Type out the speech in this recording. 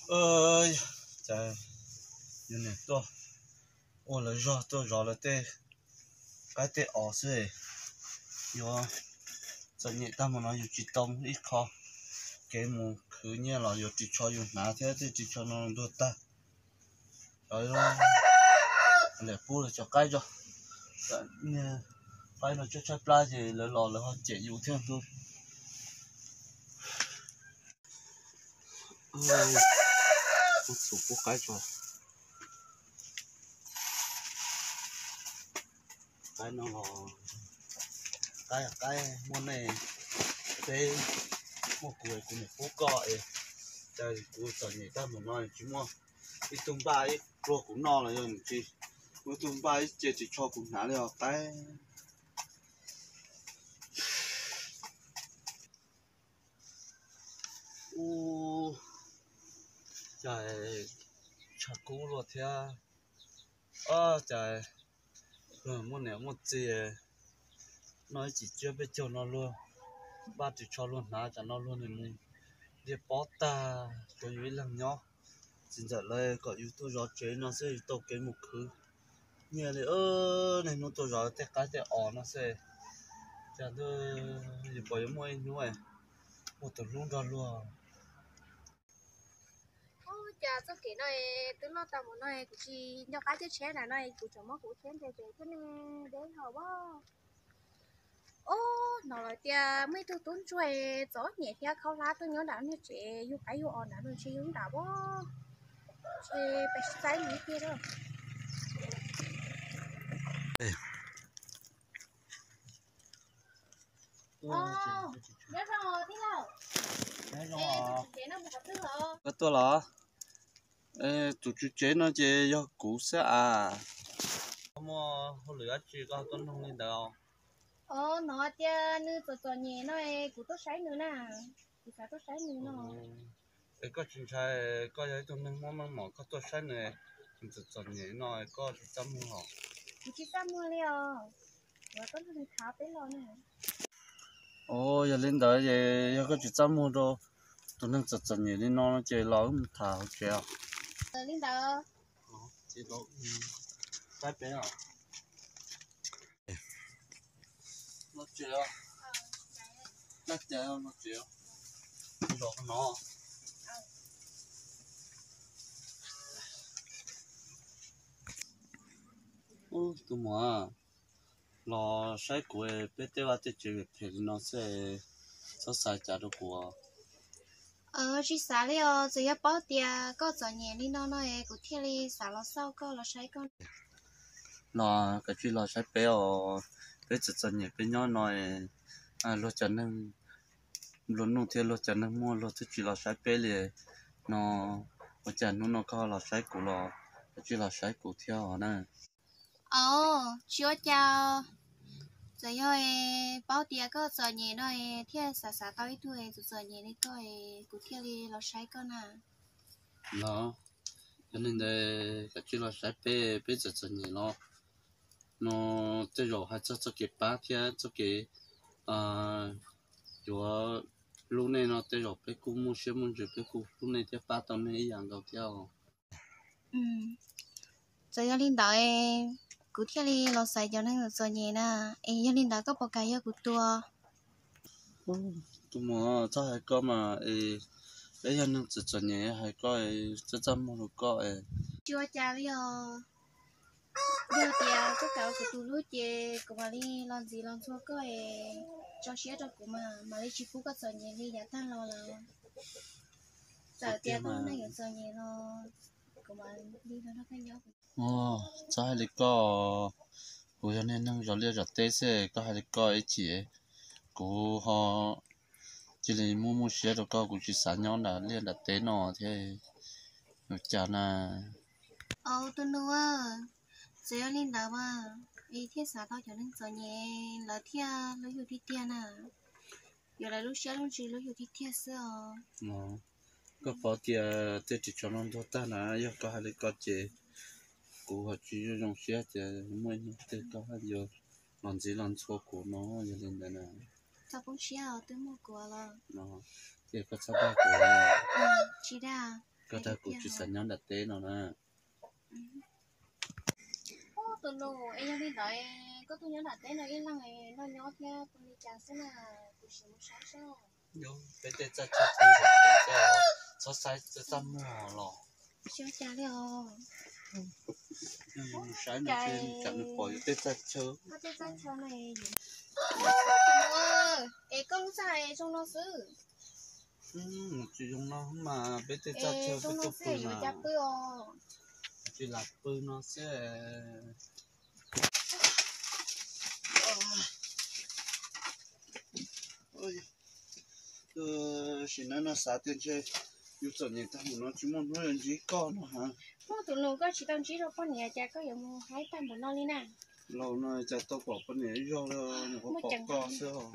Cas yus niam tuaj ua lawv zog tuaj zov lawv tej qaib tej os xwb. Yuav txom nyem tag mus no yus tsis tau ib qho kev mus khwv nyiaj los yuav ris tsho yus hnav thiab tej ris tsho no ntuag tag. Cov liam pub lawv cov qaib tso, niag qaib no tshaib tshaib plab ces lawv los lawv ho cem yus thiab ntag. Ub, txus pub qaib tso. Qaib no los qaib, qaib muaj nej peb, muaj kuv es kuv niam pub koj es, cas kuv txom nyem tag mus no tsis muaj ib tug npaj ib pluag kuv noj los yog tsis muaj ib tug npaj ib ce ris tsho kuv hnav li os qaib. Ub, cas tshav kub luaj thiab. Ob, cas muaj niam muaj txiv noj ib chim tsiab peb caug no luag, npaj ris tsho luag hnav tsam no luag nws mus ntiag pob tag, tshuav yus ib leeg nyob. Txiv ntxawm lawv kom yus tuaj zov tsev no xwb yus tau kev mus khwv nyiaj li. Niaj hnub tuaj zov tej qaib tej os no xwb, cas ntuj, yus puas yuav muaj ib hnub muaj tus hlub nrog luag. Ub, cas txoj kev no twb loj tag mus no kuv tsis nco qab thiab, tsheb ntawm no kuv tseem muab kuv tsheb ntse ces thiab ne, deb hos as. Ub, hnov lawv tias muaj ib tug tub ntsuag txom nyem thiab khaub hlab tuaj nyob nram niag tsev yug qaib yug os nrad no, ntshe yog nrad as. Ntshe peb sib txaib mus ib pliag lawm. Koj tuaj los? Tus tswv tsev no ces yog kuv xwb as. Koj muaj hauj lwm dab tsi koj tuaj nug li ntawd? Hnov tias nws txom txom nyem no es kuv tuaj saib nws na. Kuv xav tuaj saib nws no. Es koj tsis ntshai, koj yog ib tug neeg muaj meej mom koj tuaj saib nws, nws txom txom nyem no koj tsis txaj muag los? Kuv tsis txaj muag li os. Kuv tuaj nrog nws tham peb los na. Ov, yog li ntawd es yog koj tsis txaj muag rau tus neeg txom txom nyem li no ces los wb mus tham hauv tsev os. Li ntawd. Saib peb os. Tus muam, los saib kuv peb tej vaj tej tsev phem phem li no xwb, txhob xav cas rau kuv. Tsis xav li os, txawm yog paub tias koj txom nyem li no no es kuv thiaj li xav los xauj koj los saib koj. Los kav tsij los saib peb os, peb txom txom nyem peb nyob no, luag cov neeg nplua nuj thiab luag cov neeg muaj luag twb tsis los saib peb li no, ua cas hnub no koj los saib kuv los kav tsij los saib kuv thiab os na. Os, tsis ua cas. Txawm yog paub tias koj txom nyem no thiaj xav xav tau ib tug txom txom nyem li koj, kuv thiaj li los saib koj na. Los, yog li ntawd kav tsij los saib peb, peb txom txom nyem los no, tej zaum hais txog txoj kev pab thiab txoj kev yuav hlub nej no tej zaum peb kuj muaj siab muaj ntsws peb kuj hlub nej thiab pab tau nej ib yam nkaus thiab os. Txawm yog li ntawd, kuv thiaj li los xaiv cov neeg txom txom nyem na. Es yog li ntawd koj puas kam yog kuv tus? Tus muam, txhob hais koj mas, es peb yog neeg txom txom nyem hais koj, txaj txaj muag rau koj. Tsis ua cas li os. Yog tias koj kam ua kuv tus hlub ces kuv mam li los ntxiv los ntxhua koj es tso siab rau kuv mas mam li tsis pub koj txom nyem li yav tag los lawm. Txawm tias koj neeg yuav txom nyem los kuv mam li los nrog koj nyob. Txhob hais li koj, kuv yog niag neeg zov liaj zov teb xwb, koj hais li koj ib chim kuv ho cia li muaj muaj siab rau koj, kuv tsis xav nyob nram liaj nram teb no thiab. Ua cas na? Au tus nus, txawm yog li ntawd mas es thiaj xav tau cov neeg txom nyem lawv thiaj hlub yus tiag tiag na. Yuav lawv lub siab lub ntsws hlub yus tiag tiag xwb os. Koj paub tias tej ris tsho no ntuag tag na, yog koj hais li ko ces kuv ho tsis zoo zoo siab ces muaj ib hnub twg koj yuav los ntxiv los ntxhua kuv no, yog li ntawd na. Txhob poob siab os, twb muaj kuv los. Ces koj txhob dag kuv. Tsis dag. Koj tias kuv tsis xav nyob nram teb no na. Tus nus, es yog li ntawd koj tuaj nyob nram teb no ib leeg noj nyob thiab ua li cas xwb na? Kuv sim mus saib saib. Peb tej txaj chaw, txhob saib txaj muag los. Xyov cas li os. Mus saib nws, tsam nws pom yus tej txaj chaw. Koj tej txaj chaw no, es koj lub txaj zoo no xwb. Tsis zoo no mas peb tej txaj chaw peb tuaj pw mas. Tsis lam pw no xwb. Sim neej no xav tias ntshe yus txom nyem tag mus no tsis muaj hnub yuav ntsib koj no ha. Muaj tus nus koj tsis tau ntsib rau poj niam cas koj yuav mus haib tag npaum no li na. Laus no cas tau pom poj niam ib zaug, nyuam qhuav pom koj xwb.